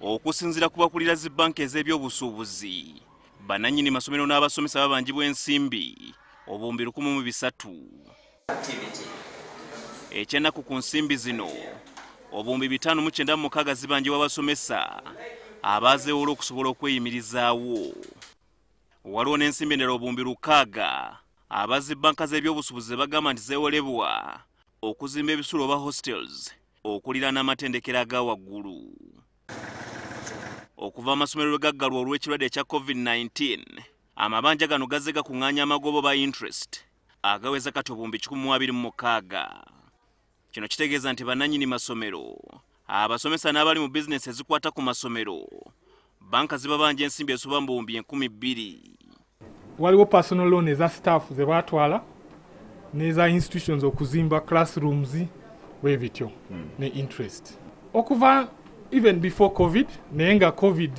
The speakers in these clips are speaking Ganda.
Okusinziira ku bakulira zi banka ez'ebyobusuubuzi, bannannyini masomero n'abasomesa babanjibwa ensimbi obuwumbi 1,300. Ekyennaku ku nsimbi zino, obuwumbi 596 zibanjibwa abasomesa abaazeewola okusobola okweyimirizaawo. Waliwo n'ensimbi endala obuwumbi 6 abazi banka z'ebyobusuubuzi bagamba nti zeewolebwa okuzimba ebisulo oba hostels okuliraana amatendekero aga waggulu. Okuva amasomero lwe gaggalwa olw'ekirwadde ekya COVID-19, amabanja gano gazze gakuŋŋaanya amagoba ba interest agaweza kati obuwumbi 126. Kino kitegeeza nti bannannyini masomero, abasomesa n'abali mu bizinesi ezikwata ku masomero, banka zibabanja ensimbi esoba mu buwumbi 2,000. Waliwo personal loan eza staff ze baatwala n'eza institutions okuzimba classrooms bwe bityo ne interest. Okuva even before COVID, naye nga COVID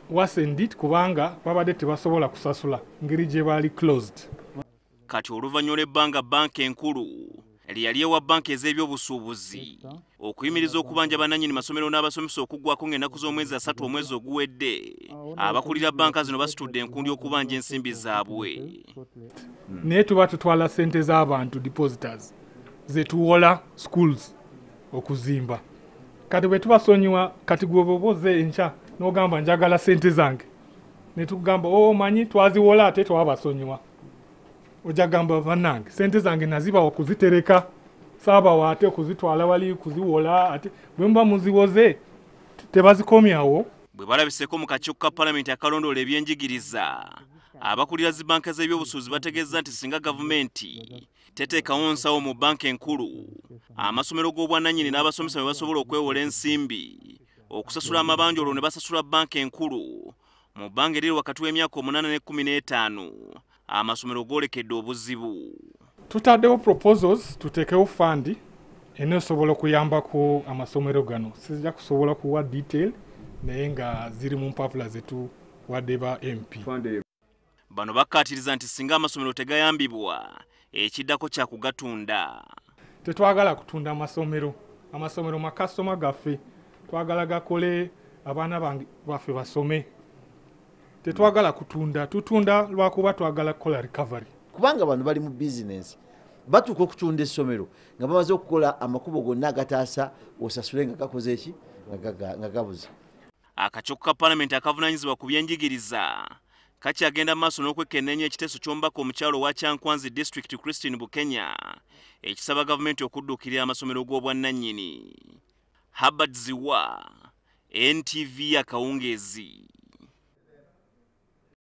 worsened it kubanga babadde tebasobola kusasula ngeri gye baali closed. Kati oluvannyuma lw'ebbanga banka enkulu lye yali ewa banka ez'ebyobusuubuzi okuyimiriza okubanja bannannyini masomero n'abasomesa okuggwako ng'ennaku z'omwezi 3 omwezi oguwedde, abakulira banka zino basitudde enkundi okubanja ensimbi zaabwe. Naye tuba tutwala ssente z'abantu depositors zetuwola schools okuzimba. Kati bwe tubasonyiwa, kati gwe bw'oba ozze enkya n'ogamba njagala ssente zange, ne tugamba omanyi twaziwola ate twabasonyiwa, ojja kugamba bannange ssente zange nazibawa kuzitereka, saabawa ate okuzitwala wali kuziwola, ate bwe muba muziwoze tebazikomyawo. Bwe balabiseeko mu kakiiko ka palamenti akalondoola ebyenjigiriza, abakulira zi banka z'ebyobusuubuzi bategeeza nti singa gavumenti teteekawo nsawo mu banka enkulu, amasomero g'obwannannyini n'abasomesa bwe basobola okwewola ensimbi okusasula amabanja olwo ne basasula banka enkulu mu bbanga eriri wakati w'emyaka 8 ne 15, amasomero goolekedde obuzibu. Tutaddewo proposals tuteekewo fund eneesobola okuyambako amasomero gano. Sijja kusobola kuwa detail naye nga ziri mu mpapula zetuwadde ba MP. Bano bakkaatiriza nti singa amasomero tegayambibwa, ekiddako kya kugatunda. Tetwagala kutunda amasomero, amasomero makasitoma gaffe, twagala gakole, abaana baffe basome. Tetwagala kutunda, tutunda lwakuba twagala kukola recovery. Kubanga bano bali mu bizinensi, batuuka okutunda essomero nga bamaze okukola amakubo gonna agataasa osasule nga gakoze eki nga gabuze. Akakiiko ka palamenti akavunaanyizibwa ku byenjigiriza kakyagenda mu maaso n'okwekenneenya ekiteeso ky'omubaka omukyalo owa Kyankwanzi District Christine Bukenya ekisaba gavumenti okudduukirira amasomero g'obwannannyini. Herbert Ziwa, NTV akawungeezi.